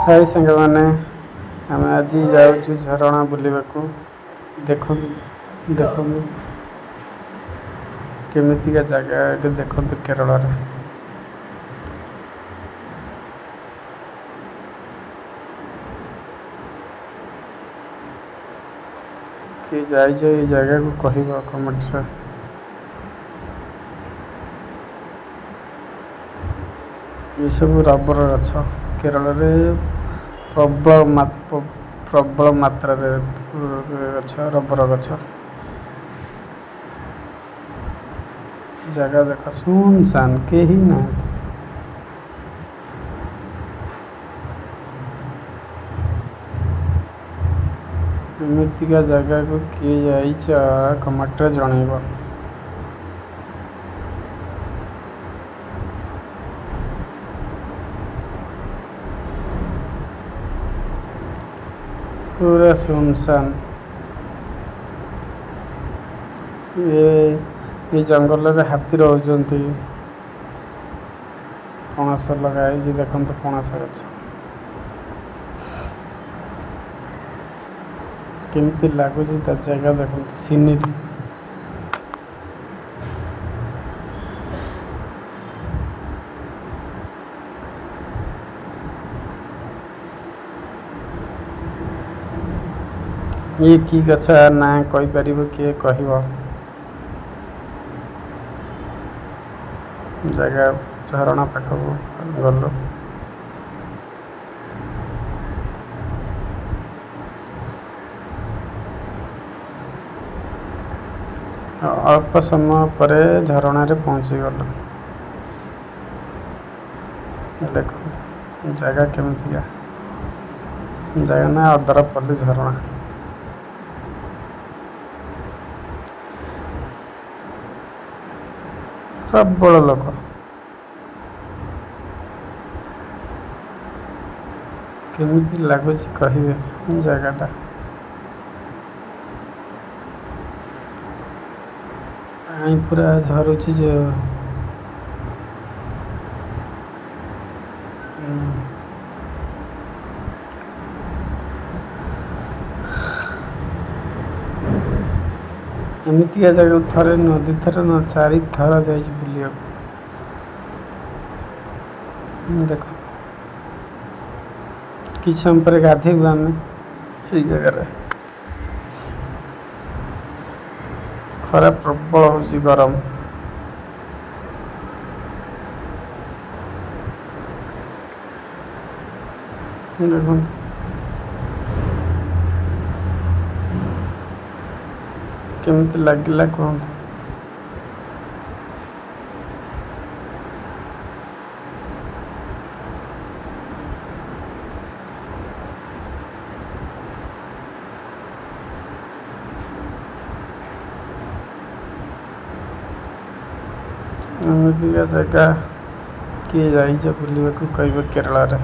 High ସାଙ୍ଗମାନେ, ଆମେ ଆଜି ଯାଉଛୁ ଝରଣା ବୁଲିବାକୁ। ଦେଖନ୍ତୁ ଦେଖନ୍ତୁ କେମିତିକା ଜାଗା ଏଠି ଦେଖନ୍ତୁ କେରଳରେ। କିଏ ଯାଇଛ ଏଇ ଜାଗାକୁ କହିବ କମେଣ୍ଟରେ। ଏସବୁ ରବର ଗଛ କେରଳରେ ପ୍ରବଳ ପ୍ରବଳ ମାତ୍ରାରେ ଗଛ, ରବର ଗଛ। ଜାଗା ଦେଖ, ଶୂନଶାନ, କେହି ନାହାନ୍ତି। ଏମିତିକା ଜାଗାକୁ କିଏ ଯାଇଛ କମେଣ୍ଟରେ ଜଣେଇବ। ପୁରା ଶୂନଶାନ। ଏ ଏଇ ଜଙ୍ଗଲରେ ହାତୀ ରହୁଛନ୍ତି। ପଣସ ଲଗା ହେଇଛି, ଦେଖନ୍ତୁ ପଣସ ଗଛ। କେମିତି ଲାଗୁଛି ତା ଜାଗା ଦେଖନ୍ତୁ, ସିନେରୀ। ଇଏ କି ଗଛ ନା କହିପାରିବ କିଏ କହିବ? ଜାଗା ଝରଣା ପାଖକୁ ଗଲୁ। ଅଳ୍ପ ସମୟ ପରେ ଝରଣାରେ ପହଞ୍ଚିଗଲୁ। ଦେଖନ୍ତୁ ଜାଗା କେମିତିକା ଜାଗା ନା ଅଦରପଲ୍ଲୀ ଝରଣା। ପ୍ରବଳ ଲୋକ। କେମିତି ଲାଗୁଛି କହିବେ ଜାଗାଟା। ପାଣି ପୁରା ଝରୁଛି ଯେ ଏମିତିକା ଜାଗାକୁ ଥରେ ନୁହଁ, 2 ଥର ନୁହଁ, 4 ଥର ଯାଇଛି ବୁଲିବାକୁ। ଦେଖ, କିଛି ସମୟ ପରେ ଗାଧେଇବୁ ଆମେ ସେଇ ଜାଗାରେ। ଖରା ପ୍ରବଳ ହଉଛି, ଗରମ। ଦେଖନ୍ତୁ କେମିତି ଲାଗିଲା କୁହନ୍ତୁ। ଏମିତିକା ଜାଗା କିଏ ଯାଇଛ ବୁଲିବାକୁ କହିବ କେରଳରେ।